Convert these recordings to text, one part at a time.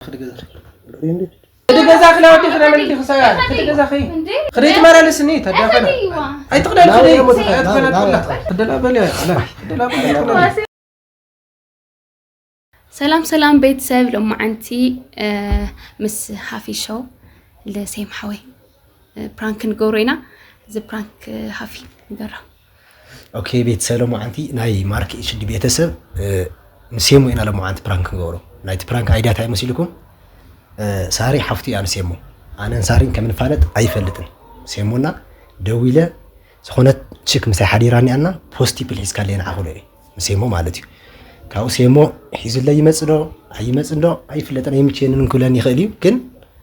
ክዲ ገዛኺ። ክዲ ገዛኺ ላ ወዲ ክዳ መን ዲኺ ሰብኣይ? ክዲ ገዛኺ። እንዴ? ክዲ ትመላለስኒ ተዳፈና። ኣይትኽደል ክዲ። ኣይትኽደል ክላ። ክደላ በል ያ። ክደላ በል ያ። ሰላም ሰላም ቤተሰብ፣ ሎማዓንቲ ምስ ሃፊ ሾው ልሴም ሓወይ ፕራንክ ንገብሮ ኢና። እዚ ፕራንክ ሃፊ ንገራ። ኦኬ ቤተሰብ፣ ሎማዓንቲ ናይ ማርክ ኤች ዲ ቤተሰብ ንሴሞ ኢና ሎማዓንቲ ፕራንክ ንገብሮ። ናይቲ ፕራንክ ኣይዲያ እንታይ መሲልኩም? ሳሪ ሓፍቱ እያ ንሴሞ። ኣነን ሳሪን ከም ንፋለጥ ኣይፈልጥን። ሴሞና ደዊለ ዝኾነት ችክ ምሳይ ሓዲራ እኒኣና ፖስት ፒል ሒዝካ ኣለየ ንዓኹ ኢሉ ንሴሞ ማለት እዩ። ካብኡ ሴሞ ሒዙለይ ይመጽእ ዶ ኣይመጽእ ዶ ኣይፍለጥን፣ ኣይምችየንን ክብለኒ ይኽእል እዩ። ግን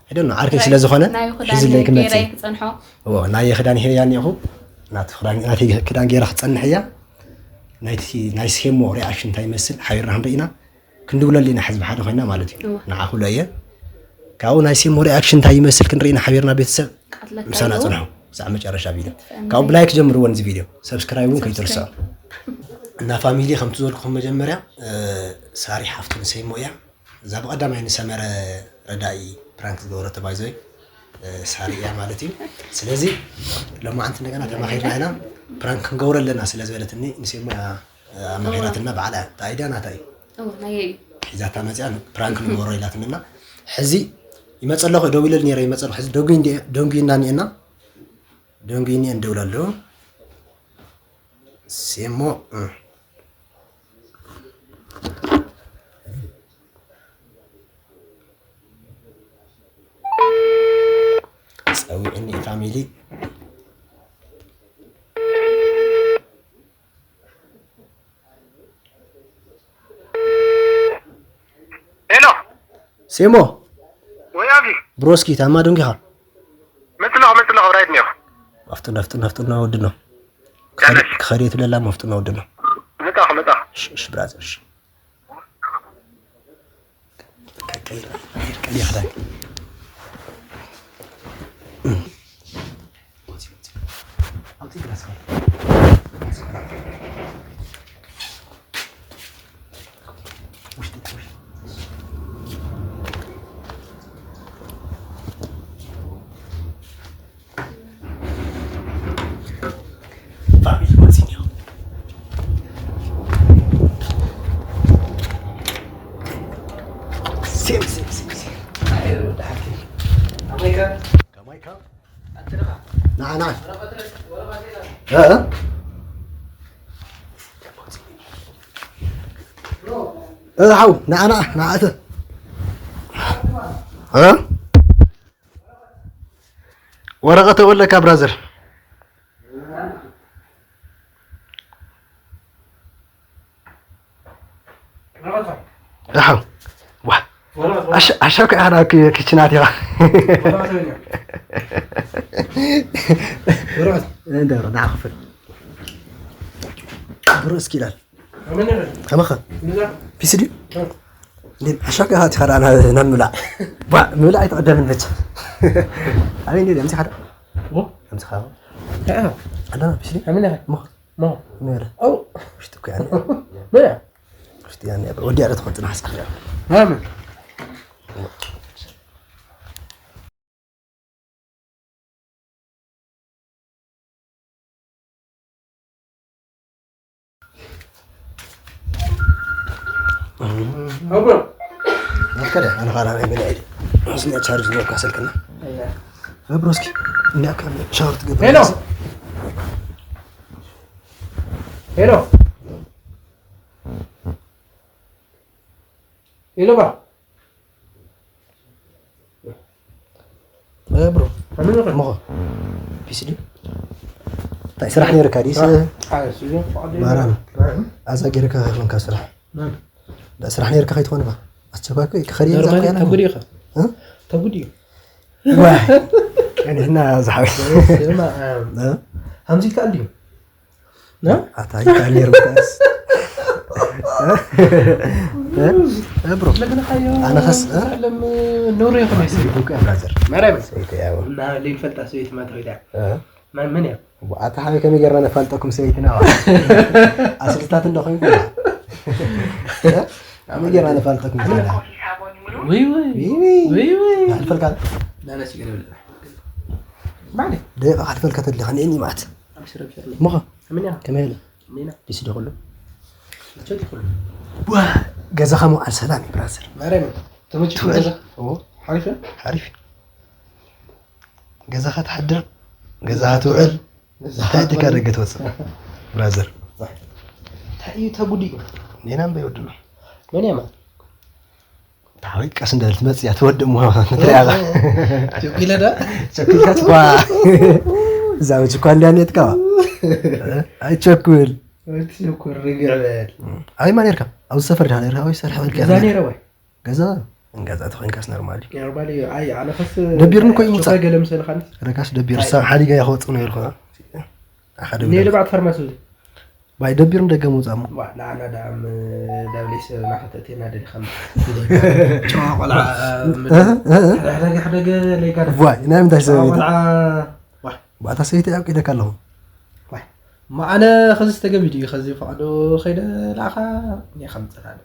I don't know፣ ዓርከይ ስለ ዝኾነ ናይ ክዳን ሒዙለይ ክመጽእ ገይረ እዩ። ክጸንሖ። እዎ፣ ናይ ክዳን ሂበያ እኒኹ። ናቲ ክዳን፣ ናተይ ክዳን ገይራ ክጸንሕ እያ። ናይቲ፣ ናይ ሴሞ ሪኣክሽን እንታይ ይመስል ሓቢርና ክንርኢ ኢና። ክንድውለሉ ኢና ሕዚ ብሓደ ኮይና ማለት እዩ። እዎ። ንዓኹ ሎ እየ። ካብኡ ናይ ሴሞ ሪኣክሽን እንታይ ይመስል ክንርኢ ኢና ሓቢርና ቤተሰብ። ቀትለካ ምሳና ኣለዎ። ጽንሑ። ክሳብ መጨረሻ ቪድዮ። ትፍእምኒ። ካብኡ ብላይክ ጀምርዎ ነዚ ቪድዮ። ሰብስክራይብ እውን ከይትርስዑ። እና ፋሚሊ ከምቲ ዝበልኩኹም መጀመርያ፣ እ፣ ሳሪ ሓፍቱ ንሴሞ እያ። እዛ ብቐዳማይ ንሰመረ ረዳኢ ፕራንክ ዝገበረቶ ባይዞይ፣ እ፣ ሳሪ እያ ማለት እዩ። ስለዚ ሎማዓንቲ እንደገና ተማኺርና ኢና። ፕራንክ ክንገብሮ ኣለና ስለ ዝበለትኒ ንሴሞ እያ፣ እ፣ ኣማኺራትና ባዕላ እያ። እታ ኣይድያ ናታ እዩ። እዎ፣ ናየይ እዩ። ሒዛታ መፅያ ፕራንክ ንገብሮ ኢላትንና። ሕዚ ይመፀ ኣለኹ፣ ደው ኢለል ነይረ፣ ይመፀ ኣለኹ። ሕዚ ደንጉይ እንዲ-፣ ደንጉይና እኒአና። ደንጉይኒ እንደውል ኣለኹ። ሴሞ፣ እ። ጸዊዕኒ ፋሚሊ። ሄሎ። ሴሞ። ወይ ኣቢ። ብሮስኪ፣ ታማ ደንጊኻ? መጽለኹ፣ መጽለኹ፣ ራይት ኒዮ። ኣፍጥኖ፣ ኣፍጥኖ፣ ኣፍጥኖ፣ ወድኖ። ያለሽ። ክኸድ እየ ትብለላ፣ መፍጥኖ፣ ወድኖ። መጣኹ፣ መጣኹ። እሺ፣ እሺ፣ ብራዘር፣ እሺ። ቀይር፣ ቀይር፣ ቀይር ክዳን። ሴም፣ ሴም፣ ሴም፣ ሴም። ከማይ ከ? ከማይ ከ? ንዓ፣ ንዓ። እ? እ፣ ሓው፣ ንዓ፣ ንዓ፣ ንዓ፣ እተ። እ? ወረቐት ኣለካ ብራዘር። ኣሓው። ዋ። ኣሻ-፣ ኣሻ እኮ ኢኻ ናብ ኪ-፣ ኪችናት ኢኻ። ወረቐት። እንደ ንዓ ክፍል። ብሮ እስኪ ይላል። ከመኸ? ፒሲ ድዩ? እንዴ፣ ኣሻ እኮ ኢኻ ትኸዳ ናብ፣ ናብ ምብላዕ። ዋ፣ ምብላዕ ኣይትቐደምን መቸም። ኣበይ እንዴ፣ ኣምጺኻ ዶ? ዎ? ኣምጺኻ ዶ? ኣኣ። ኣለና ፒሲ ድዩ? ከመይ ነኸ? ሞ። ሞ። ምን በለ? ኣው። ውሽጢ እኮ ያለ። ምን? ውሽጢ ያለ። ወዲያ ዶ ትፈልጥ ናስካ? ማምን። ኣቦ። ኣከለ፣ ኣነ ኻላ ናይ በላይ። እስኒ ቻርጅ ነው ካሰልክና። እያ። ብሮ እስኪ፣ እንዲያ ካለ ሻወር ትገባ። ሄሎ። ሄሎ። ሄሎ ባ። እ፣ ብሮ። ከመይ ነኸ? ሞኸ። ፒሲ ድዩ? እንታይ ስራሕ ነይርካ ድዩ? ስራሕ። ኣይ፣ ስራሕ። ማራም። ማራም። ኣዛ ጌርካ ከይኮንካ ስራሕ። ማን? ዳ ስራሕ ነይርካ ከይትኾን ባ። ኣስቸኳይ እኮ እዩ፣ ክኸድ እየ ኖርማሊ ዝዛኩ ያለ ተጉዲ ነው። ኢኻ። እ? ተጉዲ እዩ። ዋይ። ቀንሕና ዝሓወይ። ስማ፣ እ? እ? ሃምዚ ይከኣል ድዩ? እ? ኣታ ይከኣል ነይሩ ምኳንስ። እ? እ፣ ብሮ። ለግንኻዮ ኣነ ኸስ፣ እ? ለም ኑሩ ይኹን። ሰይቱ እኮ እያ ብራዘር። ማርያም። ሰይቱ እያ፣ ያው። እና ለይንፈልጣ ሰበይቲ ማትረዳ። እ? መን፣ መን እያ? ኣታ ሓበይ ከመይ ጌርና ነፋልጠኩም ሰበይትና? ኣስልታት እንዶ ኮይንኩም? እ? ከመይ ጌርና ነፋልጠኩም ሰበይትና? ውይ ውይ ውይ ውይ። ውይ ውይ ናሕልፈልካ لا لا شيء قالوا لا بعدين ደቂቃ ክሕልፈልካ ተድሊ ከኒእኒ ማለት ابشر ابشر ምኸ من يا ከመይ ኢለ مينا ፒሲ ዶ ኩሉ شو تقول ዋ ገዛኻ መውዓል ሰላም እዩ ብራዘር ማርያም ተመችቶ ገዛ ኦ ሓሪፍ ሓሪፍ እዩ። ገዛኻ ትሓድር ገዛኻ ትውዕል እንታይ ድካ ደገ ትወፅእ ብራዘር እንታይ እዩ ተጉዲኡ ኔና እምበይ ወድሎ መን ያማ ታወይ ቀስ እንዳል ትመፅእ እያ ትወድእ ምዃን ትሪኣላ ቸኩለ ዳ ቸኩልካ ትኳ እዛ ውጭ እኳ እንዲያ ኔትካ ኣይቸኩል ቸኩል ርግዕ በል ኣበይ ማ ነርካ ኣብዚ ሰፈር ዲኻ ነርካ ወይ ሰርሕ በልካ ገዛ ነይረ ወይ ገዛ ገዛ ተኮይንካስ ኖርማል እዩ ኖርማሊ ኣይ ኣነ ከስ ደቢርኒ እኮ ይምጻእ። ገለ ምሰልካ ረካስ ደቢር ሰብ ሓዲጋ ይኸወፅእ ነው ይልኮና ሓደ ኔ ልባዕት ፈርማሲ እዚ ባይ ደቢርም ደገ ምውፃእ ሞ ዋ ንዓና ደኣ ዳብሌስ ናኸተእቴና ደሊኻ ጨዋ ቆልዓ ሕደገ ሕደገ ለይካ ዋይ ናይ ምንታይ ሰብ ቆልዓ ባእታ ሰይቲ ኣብቂደካ ኣለኹ እሞ ኣነ ከዚ ዝተገቢ ድዩ ከዚ ፈቐዶ ከይደ ላኻ እኔ ከምፅእ ኣለ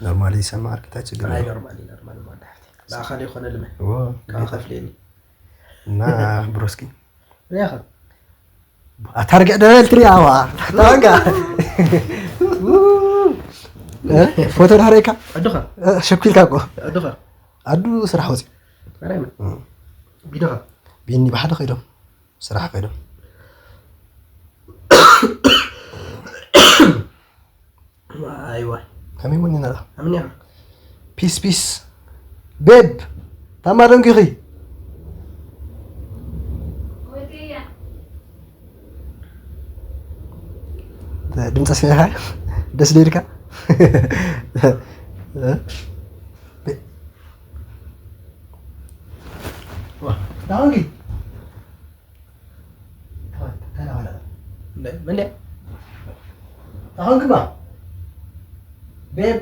ኖርማሊ ይሰማ ኣርክታ ችግር ኣይ የለውም። ኖርማሊ ኖርማሊ ማዳ ሓፍቲ ላኻ ዘይኮነ ልመ ዎ፣ ካብ ከፍልየኒ እና ብሮስኪ ሪያኸ ኣታርግዕ ደበል ትሪኣዋ ታዋጋ ፎቶ ዳሕረካ ዕዱኻ ሸኩልካ እኮ ዕዱኻ ኣዱ ስራሕ ወፂ ራይመ ቢዶኻ ቢኒ ብሓደ ከይዶም ስራሕ ከይዶም ኣይዋ ከመይ ሞኒ ነራ ኣምንያ ፒስ ፒስ ቤብ ታማ ደንጊኺ ድምፂ ስሚዕካ ደስ ዶ ኢልካ ዳንጊ መን ኣኹም ግባ ቤብ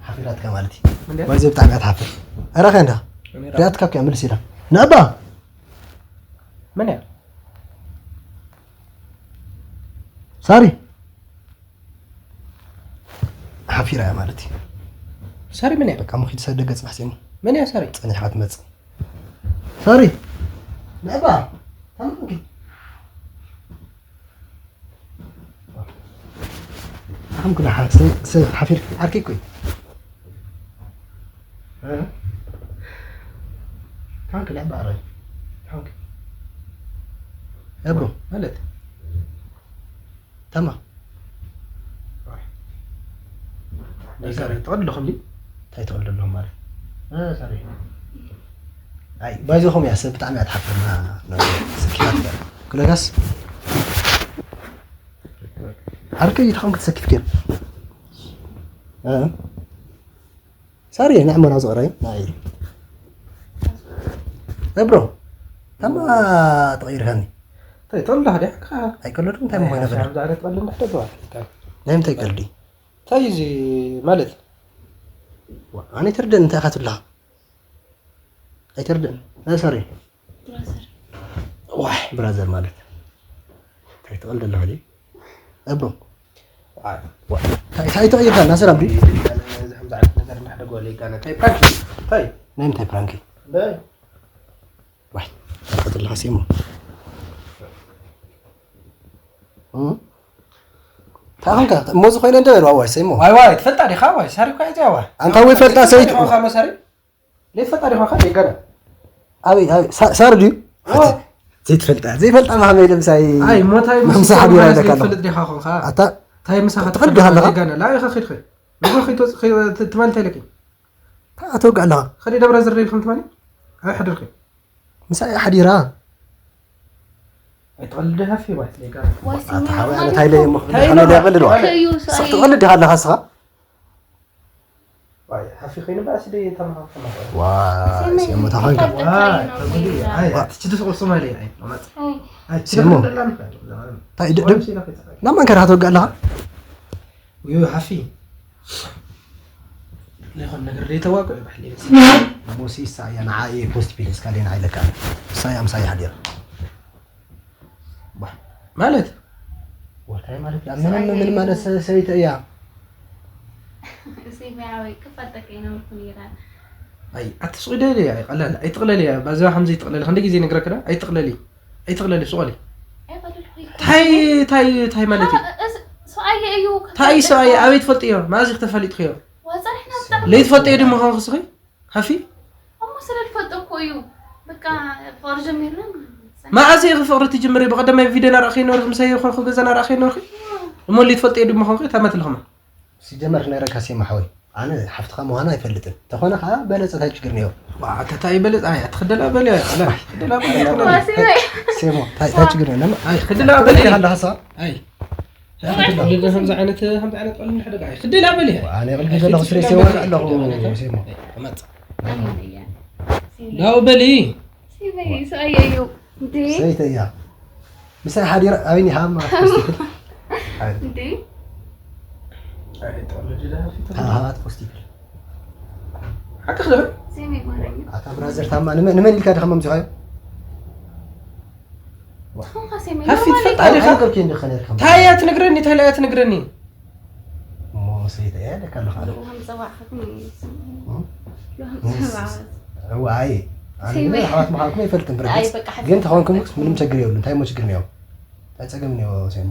ሓፊራትካ ማለት እዩ ባይዘ ብጣዕሚ እያ ትሓፍር ኣረኸ እንዳ ሪኣትካ እኮ እያ ምልስ ኢላ ንዕባ መን እያ ሳሪ ሓፊራ እያ ማለት እዩ ሳሪ መን እያ በቃ ምኺድ ሰደገ ፅናሕሴኒ መን እያ ሳሪ ፀኒሕካ ትመፅእ ሳሪ ንዕባ ታምኪ ኣም ኩና ሓፊር ዓርኪ ኩይ ታንክ ንዕባ ኣረ ታንክ እብሮ ማለት ተማ ተቐድዶ ከምዚ እንታይ ተቐልዶ ኣለኹም ማለት ኣይ ባይዘኹም እያ ሰብ ብጣዕሚ እያ ትሓፍርና ሰኪራት እያ ክለጋስ ዓርከይ ይትኸም ክትሰኪፍ ኬር ሳሪ ንዕመና ዝቕረይ ናይ እብሮ ታማ ተቐይርካኒ እንታይ ተቐልዶ ሓዲያ ኣይቀለድኩም እንታይ ምኾነ ዛዕረ ትቐልዶ እንዳሕደገዋ ናይ ምንታይ ቀልዲ እንታይ እዚ ማለት ኣነ ትርደን እንታይ ኢኻ ትብላ ኣይትርደን ሳሪ ዋይ ብራዘር ማለት እንታይ ትቐልድ ኣለኻ ድዩ እብሮ እንታይ ተቐይርካ ናስር ኣብዲ ነገር እናሕደገ ወለ ይጋነ እንታይ ፕራንክ እንታይ ናይ ምንታይ ፕራንክ ዋይ ትፈልጥ ኣለኻ ሲሞ ታኸንካ እሞ ዝኾይነ እንደ በሉ ኣዋይ ሰይሞ ዋይ ዋይ ትፈልጣ ዲኻ ዋይ ሳሪ እኳ እዚያ ዋይ ኣንታ ወይ ፈልጣ ሰይቲ ዲኻ መሳሪ ለይትፈልጣ ዲኻ ካ ይገረ ኣበይ ኣበይ ሳ- ሳር ድዩ ዘይትፈልጣ ዘይፈልጣ ማህመይ ለምሳይ ኣይ ሞታይ ምሳሕ ቢራ ይለካ ኣለኹ። ትፈልጥ ዲኻ ኾንካ ኣታ ታይ ምሳኻ ትፈልጥ ዲኻ ኣለኻ? ገና ላ ኢኻ ኺድ ኺድ ንኻ ኺድ ትማል እንታይ ኢለኪ ኣተውጋ ኣለኻ ኸዲ ደብረ ዝር ኢልኩም ትማል ኣይ ሕድርኪ ምሳይ ሓዲራ ኣይትቐልድ ሃፊ ማለት ሌጋ ኣታ ሓወይ ኣነ ታይ ለየ እሞ ክብል ታይ ከመይ ኢለ ይቐልድ ዋ ከዩ ስቕ ትቐልድ ዲኻ ኣለኻ ስኻ ዋይ ሃፊ ኸይኑ ባእሲ ደ ተማኻኸማ ዋ ሲሞ ታኾንካ ትችዲ ስቑል ሶማሊ ኣይ ማማፅ ኣይ ሲሞ። እንታይ ድ- ድ- ናብ መን ከድካ ተወግእ ኣለኻ ዩ ሃፊ ለይኮን ነገር ደይተዋቅዑ ባሕሊ ሞሲ እሳ እያ ንዓ እየ ፖስት ፒል እስካ ደይ ንዓ ኢለካ እሳ እያ ምሳይ ሓዲራ ማለት ወታይ ማለት እያ ምንም ምን ማለት ሰ- ሰበይቲ እያ መዓወይ ክፈልጠካ ይነበርኩ ነይረ። ኣይ ኣትስቑደሊ። ኣይ ቀላል ኣይትቕለሊ። ባዛ ከምዚ ይትቕለሊ። ክንደ ግዜ ነግረክዳ ኣይትቕለሊ። ኣይትቕለሊ ስቑሊ። ኣይቐደድኩ ታይ ታይ ታይ ማለት እዩ? ሰብኣየ እዩ። ታይ ሰብኣየ ኣበይ ትፈልጥዮ? ማዚ ክተፈሊጥክዮ? ዋፀርሕና ብጣዕሚ ለይትፈልጥዮ ድማ ኾንክ ስኺ ሃፊ እሞ ስለ ዝፈልጦ እኮ እዩ። በቃ ፍቕሪ ጀሚርና። መዓዝ ኢኺ ፍቕሪ ትጅምሪ? ብቐደማይ ቪድዮ ናርኣኺ ኖርኺ፣ ምሳይ ኮንኩ ገዛ ናርኣኺ ኖርኺ። እሞ ለይትፈልጥዮ ድማ ኾንክ ታመትልኹማ ሲጀመር ክነግረካ ሴማ ሓወይ፣ ኣነ ሓፍትኻ ምዃና ኣይፈልጥን። ተኾነ ከዓ በለፀ ታይ ችግር ነዮ? ተታይ በለፅ ኣይ ኣትክደላ በሊ ኣላ ክደላ በሊ ዋሲበይ ሴሞ ታይ ታይ ችግር ነዮ? ለማ ኣይ ክደላ በሊ ኣለካ ሳ ኣይ ከምዚ ዓይነት ከምዚ ዓይነት ቀልዲ ሓደ ኣይ ክደላ በሊ ኣነ ቅልቢ ዘለኹ ስለ ሴሞ ኣለኹ ሴሞ ላው በሊ ሲበይ ሰኣየዩ እንዴ ሰይተ እያ ምሳይ ሓዲረ ኣበይኒ ሃብ ማለት እንዴ ሃባት ፖስቲቭ ሓቂ ክደኸ ሲበይ ማረኝ ኣታ ብራዘር ታማ ንመን ንመን ኢልካ ድኻ መምዚኻዮ ትኾንካ ሲበይ ሃፊ ትፈልጥ ኣይ ኣዲኻ ገብርኪ እንዲ ኸነርካ ታያ ትነግረኒ ታያ ትነግረኒ ሞ ሰይተ እያ ለካ ኣለኻ ሎሃም ፀዋዕኻትኒ እም? ሎሃም እስ- ፀዋዕኻት እዋ ኣይ ኣነ ሲበይ ኣሕዋት ምዃንኩም ኣይፈልጥን ኣይ ብርግፅ በቃ ሓፊ ግን ተኾንኩም ምንም ችግር የብሉን እንታይ ሞ ችግር ነዮ እንታይ ፀገም ነዮ ሴሞ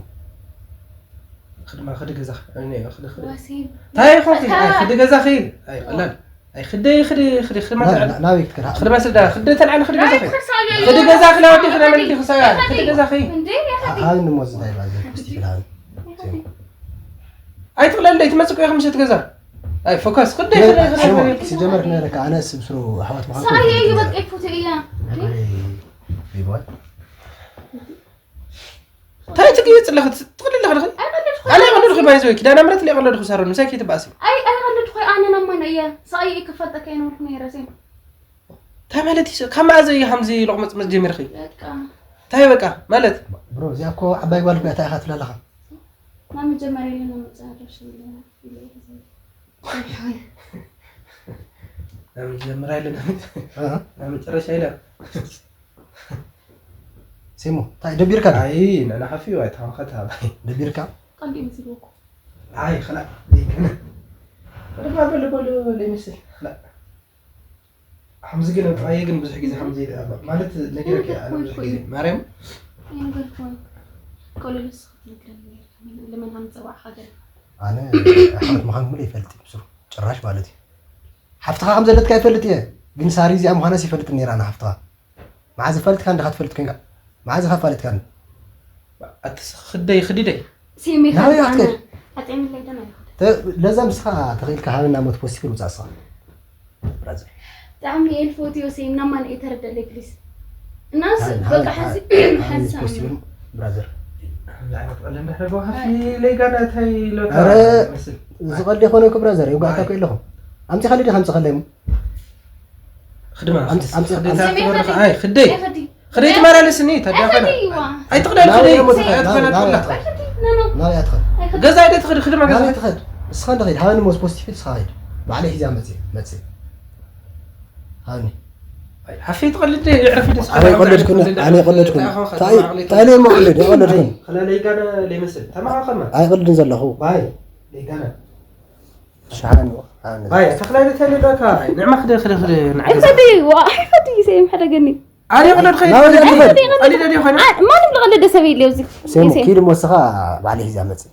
ክድማ ክዲ ገዛ እኔ ክዲ ክዲ ዋሲብ ታይ ኾንኪ ኣይ ክዲ ገዛ ኺ ኣይ ቀላል ኣይ ክዲ ክዲ ክዲ ክዲ ማታ ናበይ ክትከዳ ክዲ መስዳ ክዲ ተልዓለ ክዲ ገዛ ኺ ክዲ ገዛ ኺ ናወዲ ክዲ መለዲ ክሳያ ክዲ ገዛ ኺ እንዴ ሃብ ንሞዝ እንታይ ባዘ ክስቲ ክላን ኣይትቕለል ደይ ትመፅእ እኮ ምሸት ገዛ ኣይ ፎካስ ክዲ ክዲ ክዲ ሲጀመር ክነረካ ኣነ ስብስሩ ኣሕዋት ምዃንኩም ሳየ እዩ በቃ ይፉት እያ ይበል እንታይ ትግይፅ ኣለኺ ትቕልል ኣለኺ ኣነ ይቐለድኹ ባይዘ ኪዳነ ምረት ይቐለድኹ ሳሮን ምሳይ ከይትባእሲ ኣይ ኣይቐልድ ኮይ ኣነ ናማን እየ ሳየ ክፈልጠካ ይነበርኩ ነይረ ሴ እንታይ ማለት እዩ ካብ መኣዘ እዩ ከምዚ ሎቕመፅመፅ ጀሚርኺ በቃ እንታይ በቃ ማለት ብሮ እዚኣ እኮ ዓባይ ጓል እኮ እያ እንታይ ኢኻ ትብላ ኣለኻ ናብ መጀመርያ ኢለ ናብ መጨረሻ ኢለ ኢለ ናብ መጀመርያ ኢለ እ? ናብ መጨረሻ ኢለ ሲሞ እንታይ ደቢርካ ዶ? ኣይ ነናሓፊ ኣይተኸኸት ኣባይ ደቢርካ ቀልዲ ምስልኩ ኣይ ክላ ድማ በሉ በሉ ለይመስል ክላ ከምዚ ግን ኣየ ግን ብዙሕ ግዜ ከምዚ ማለት ነገር ኣነ ብዙሕ ግዜ ማርያም ይንገርኩም ከለለስ ክትነግረኒ ለመን ሃምፀዋዕካ ገለ ኣነ ኣሕዋት ምዃን ሙሉ ይፈልጥ እዩ ብስሩ ጭራሽ ማለት እዩ ሓፍትኻ ከም ዘለትካ ይፈልጥ እየ ግን ሳሪ እዚኣ ምዃናስ ይፈልጥ ነይራ ኣነ ሓፍትኻ መዓዝ ፈልጥካ እንዲኻ ትፈልጥ ኮንካ መዓዝ ኻ ፋለጥካኒ ኣትስ ክደይ ክዲደይ ሲሚ ናበይ ኣትከድ? ኣጥዕምለይ ደና ይኹ ተ- ለዛ ምስኻ ተኽኢልካ ሃበና ሞት ፖስቲቭ ውፃእ ስኻ ብራዘር ብጣዕሚ እየ ልፈትዮ ሴም ናማን እየ ተረደለይ ፕሊስ እናስ ሃበን- በቃ ሃበን- ሓዚ ሃበን- ሃበን ሓዚ ፖስቲቭ ብራዘር ከምዚ ዓይነት ቀለ እንዳሕረገ ሃፊ ለይጋና እንታይ ኢሎካ ኧረ- መስል ዝቐልድ የኾነ እኮ ብራዘር የውጋእካ እኮ ኣለኹ ኣምፂ ካልእ ዲኻ ኣምፂ ከለይ ክድማ ኣምፂ- ኣምፂ- ኣይ ክደይ ይኸዲ ክደይ ትመላለስኒ ታዲያ ኮነ ይኸዲ ይዋ ኣይትቕደል ናበይ ክደይ እሞ ትኸድ? ኣይትኸድ ናበይ ትቕላ ትኸድ? ኖ ኖ ናበይ ትኸድ? ኣይኸዲ ገዛ ኣይደ ትኸድ ክድማ ገዛ ናበይ ትኸድ? እስኻ እንደ ኸይድ ሃበኒ ሞስ ፖስቲቭ እስኻ ኸይድ ባዕለይ ሒዛ መፅእ መፅእ ሃኒ ሓፊ ትቐልድ የዕረፊ ደስ ኣነ ይቐለድኩን ኣነ ይቐለድኩን ታይ ታይ እሞ ቀልድ ይቐለድኩን ለይጋነ ለይመስል ተማኻኸማ ኣይቐልድን ዘለኹ ባይ ለይጋነ ሻሃኒ ሃኒ ባይ ተኽላይ ተለለካ ንዕማ ክደ ክደ ክደ ንዓገዛ ኣይኸዲ ዋ ኣይኸዲ ሴም ሓደ ገኒ ኣነ ይቐለድ ኸይድ ናበይ ትኸድ? ኣሊደ ዲኾነ ማንም ልቐልደ ሰብ የለ ኣብዚ ሴም ኪድ ሞ እስኻ ባዕለይ ሒዛ መፅእ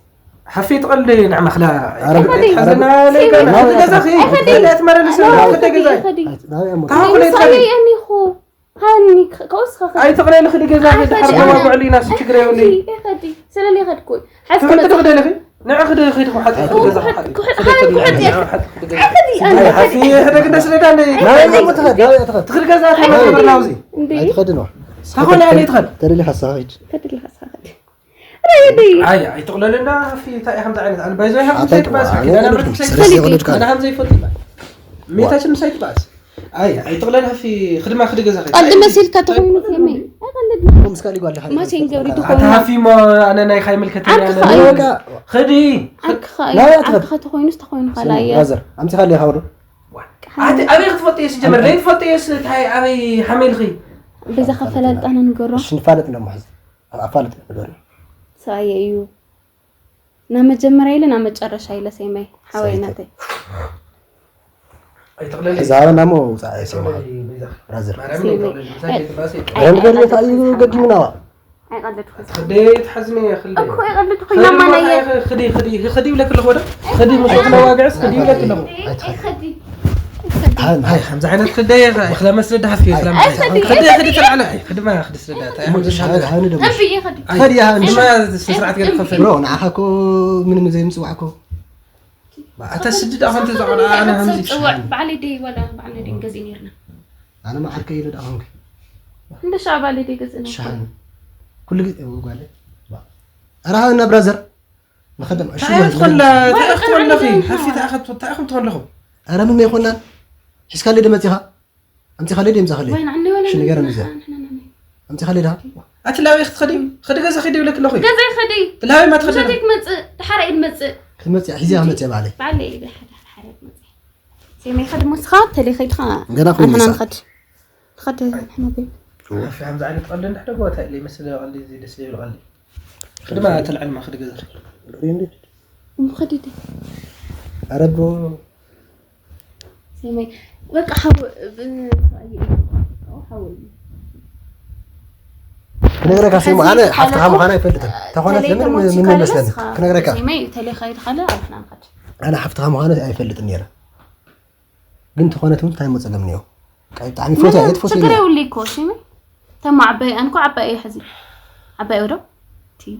ሓፊ ትቐልድ ንዕማ ክላ ኣረ ሓዘና ሴም ለይጋነ ገዛ ኸይድ ኣይኸዲ ገዛ ትመላለስ ኣይኸዲ ክደ ገዛ ኣይኸዲ ናበይ እሞ ታኹ ለይትኸዲ ሳየ እኒኹ ሃኒ ከውስ ከኸዲ ኣይትቕለል ክዲ ገዛ ኸይድ ሓደ መዋግዕሉ ኢና ችግር የብሉ ኣይኸዲ ስለለይ ኸድኩ ሓዚ ትኸዲ ትኽደለኺ ንዕ ክዲ ኸይድ ሓጢ ገዛ ሓጢ ክሕድ ሓቲ ሕደ ግደ ስለዳ ናበይ እሞ ትኸድ ናበይ ትኸድ ትኽድ ገዛ ተመርና ውዚ እንዴ ኣይትኸድ ነው ታኾነ ኣነ ትኸድ ተደሊኻ እስኻ ኸይድ ከድልካ ሳኸዲ ረየዲ ኣይ ኣይትቕለልና ፊ እንታይ ከምዚ ዓይነት ኣነ ባይዞ ኣታይ ጥዋ ኣነ ይቐለድኩም ስለዚ ይቐለድካ ኣነ ከምዚ ይፈልጥ ሜታችን ምሳይ ትባስ ኣይ ኣይትቕለል ፊ ክድማ ክዲ ገዛ ኸይድ ቀልዲ መሲልካ ተኾይኑ ከመይ ኣይቀልድ ምስ ካሊ ጓል ማሴን ገብሪ ኣታ ተኾይኑ ሃፊ እሞ ኣነ ናይ ካይ ምልከተኛ ዓርክኻ ኣነ እዩ። በቃ ኸዲ ዓርክኻ ናበይ እዩ ኣትኸድ? ዓርክኻ ተኾይኑስ ተኾይኑ ካላ እየ ብራዘር ኣምፂ ካሊ ይሃብሉ ኣቲ ኣበይ ክትፈልጥ እየ ሲጀመር ለይትፈልጥ እየስ እንታይ ኣበይ ሓመልኺ በዛ ከፈላልጣና ንገሮ እሺ ንፋለጥ እንደሞ ሕዚ ኣፋልጥ ንገር ሰኣየ እዩ ናብ መጀመርያ ኢለ ናብ መጨረሻ ኢለ ሰይመይ ሓወይ ናተይ ኣይትቕለሊ። ዛረና ሞ ውፃእ ኣይሰማ ኣይትቕለሊ፣ ቤዛ። ብራዘር ማርያምን ኣይትቕለሊ። ምሳይ ከይትባእሲ። ረንገር የታ እዩ ገዲሙና ትኽደይ ትሓዝኒ እያ፣ ክልደ። እኮ ይቐልድ ኮይናማ ናይ ክዲ፣ ክዲ፣ ክዲ ይብለክ ኣለኹ ወደ? ክዲ፣ ምስ ወክለ ዋግዕስ ክዲ ይብለክ ኣለኹ። ኣይኸዲ ኣይ፣ ከምዚ ዓይነት ክደይ እየ፣ ክላ መስለ ደሓፍ እየ፣ ክላ መስለ። ኣይኸዲ። ክዲ፣ ክዲ ተላዕለ፣ ኣይ፣ ክድማ ክዲ ስደዳ፣ እንታይ እዮም ዝሓለ? ሃኒ ደሞ እምቢ ይኸዲ ኸዲ፣ ሃኒ ድማ ስነ ስርዓት ገለ ክኸፈል። ብሮ ንዓኻ እኮ ምንም ዘይምፅዋዕኮ ኣታ ስድዳ ኮንተ ዘቆልዓ ኣነ ከምዚ ጽውዕ ባዕለይ ደይ ወላ ባዕለይ ደይ ገዚ ነርና ኣነ መዓርከ ኢለ ደኣ ኾንኩ እንደ ሻባለይ ደይ ገዚ ነርና ሻሃኒ ኩሉ ግዜ እው ጓለ ኣራሃ እና ብራዘር ንኸደም ዕሹ እንታይ ትኾንላ? እንታይ ወይ ክትኾንለኺ? ቀንዓኒ ሓፊታ ኣኸት እንታይ ኢኹም ትኾንለኹም? ኣረ ምን ይኾናል ሒዝካለይ ደመፂኻ ኣምፂኻለይ ደምፃኻለይ ወይ ንዓኒ ወላ ሽንገር ምዘ ኣምፂኻለይ ደኻ ኣቲ ላበይ ክትኸዲ? ኸዲ ገዛ ኸዲ ይብለክ ኣለኹ። ገዛይ ኸዲ ላበይ ማትኸዲ? ምሸት ክትመጽእ ድሓር እየ ድመጽእ ክትመፅእ ባዕለይ ድሓር ድሓር እየ ድመጽእ ሴመይ ኸዲ ምስኻ ተለይ ኸይድኻ ገና ኮይኑ ኣንሕና ይሳ- ንኸድ ንኸድ ንሕና ቤት ኣፊ ከምዚ ዓይነት ቀልዲ እንድሕደ ጎታ ኢለ ይመስል ቀልዲ እዚ ደስ ዘይብል ቀልዲ። ክድማ ተልዕልማ ክዲ ገዛ ኸዲ ኣረ ብሮ ሴመይ በቃ ሓው ብ- ሓው ክነግረካ ሲሞ ኣነ ሓፍትኻ ምዃን ኣይፈልጥን ተኾነት ለምን ምን መስለኒ ክነግረካ ሴመይ ተለይ ኸይድ ኻለ ኣንሕና ንኸድ ኣነ ሓፍትኻ ምዃን ኣይፈልጥን ነይረ ግን ተኾነት እውን እንታይ ሞ ፀገም እኒኦ ብጣዕሚ ፎቶ እየ ትፎቶ ችግር የብሉ እኮ ሽሚ ተማ ዓባይ ኣንኮ ዓባይ እየ ሕዚ ዓባይ ወዶ ቲ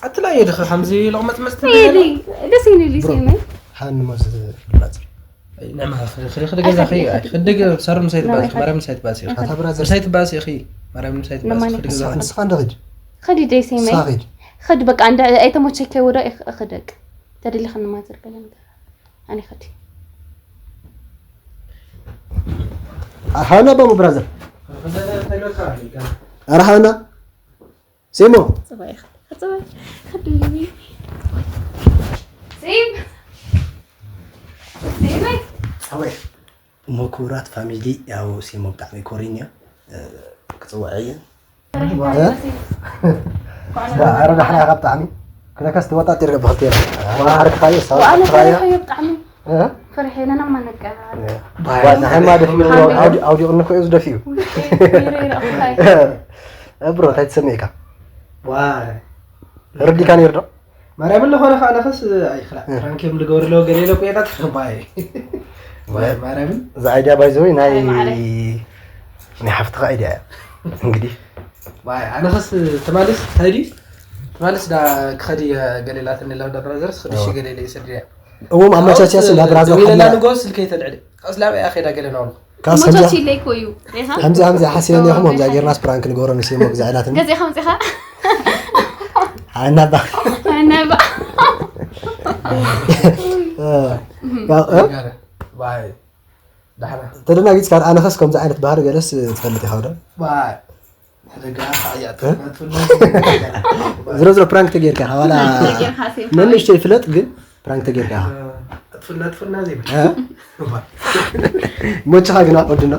ኣትላይ ድኸ ከምዚ ለቕመጽመጽ ይዲ ደስ ይንሊ ሽሚ ሓን ሞ ዝፍላጥ ንዕማ ክዲ ገዛ ኸይ ክዲ ሰሩ ምሳይ ትባሲ ማርያም ምሳይ ትባሲ ኣታ ብራዘር ምሳይ ትባሲ እኺ ማርያም ምሳይ ትባሲ ክዲ ገዛ ንስኻ እንደ ኽጅ ኸዲ ደይ ሴመይ ንስኻ ኽጅ ኸዲ በቃ እንደ ኣይተሞቸከ ወዶ ይኽደቅ ተደሊኸ ንማዘር ገለን ኣነ ኸዲ ሓና ባሙ ብራዘር ኣረ ሓና ሴሞ ጽባይ ኸዲ ጽባይ ኸዲ ሴም ሴመይ ኣወይ እሞ ክቡራት ፋሚሊ ያው ሴሞ ብጣዕሚ ኮሪን እያ ክፅውዐ እየ ኣረ ዳሕና ኢኻ ብጣዕሚ ክነካስ ተወጣጢር ገባኽት እየ ዓርክኻዮ ኣነ ሳትኻዮ ፈሪሐዮ ብጣዕሚ ፈሪሐ ነና ማነቀ ናሕማ ደፊኡ ኣውዲቑኒ ኮ እዩ ዝደፊኡ ብሮ እንታይ ትሰሚዕካ ዋይ ረዲካ ነይሩ ዶ ማርያምን ለኾነ ከዓ ነኸስ ኣይክላ ፍራንክ እዮም ዝገብሩ ኣለዉ ገለ ኢለ ኩየታት ተባይ ማርያምን እዚ ኣይዲያ ባይዘወይ ናይ ኣይ፣ ማዕረ። ናይ ሓፍትኻ ኣይዲያ እያ እንግዲህ ዋይ ኣነኸስ ተማልስ እንታይ ድዩ ተማልስ ዳ ክኸዲ ገሌላት እንላ ዳ ብራዘርስ ክድሽ ገሌለ ይስድያ እዎም ኣመቻችያስ እንዳ ብራዘር ደዊለላ ሓትና ንጎ ስልከይ ተልዕል ካብስ ላበይ ኣኸዳ ገለ ናውልኹ ካብስ ከምዚኣ ሞቻች ኢለይኮ እዩ ሪኻ ከምዚ ከምዚ ሓስበኒ ኢኹም ከምዚ ጌርናስ ፕራንክ ንገብሮ ንሴሞ ብዚ ዕላትን ገዚኻ ምፂኻ ኣናባ ነባ ዳሕና ተደናጊፅካ ኣነኸስ ከምዚ ዓይነት ባህሪ ገለስ ትፈልጥ ኢኻ ዶ ደጋ ዝሮ ዝሮ ፕራንክ ተጌርካ ዋላ መንእሽተይ ፍለጥ ግን ፕራንክ ተጌርካ ኢኻ ኣጥፍልና ኣጥፍልና ዘይብል ሞችኻ ግና ወድና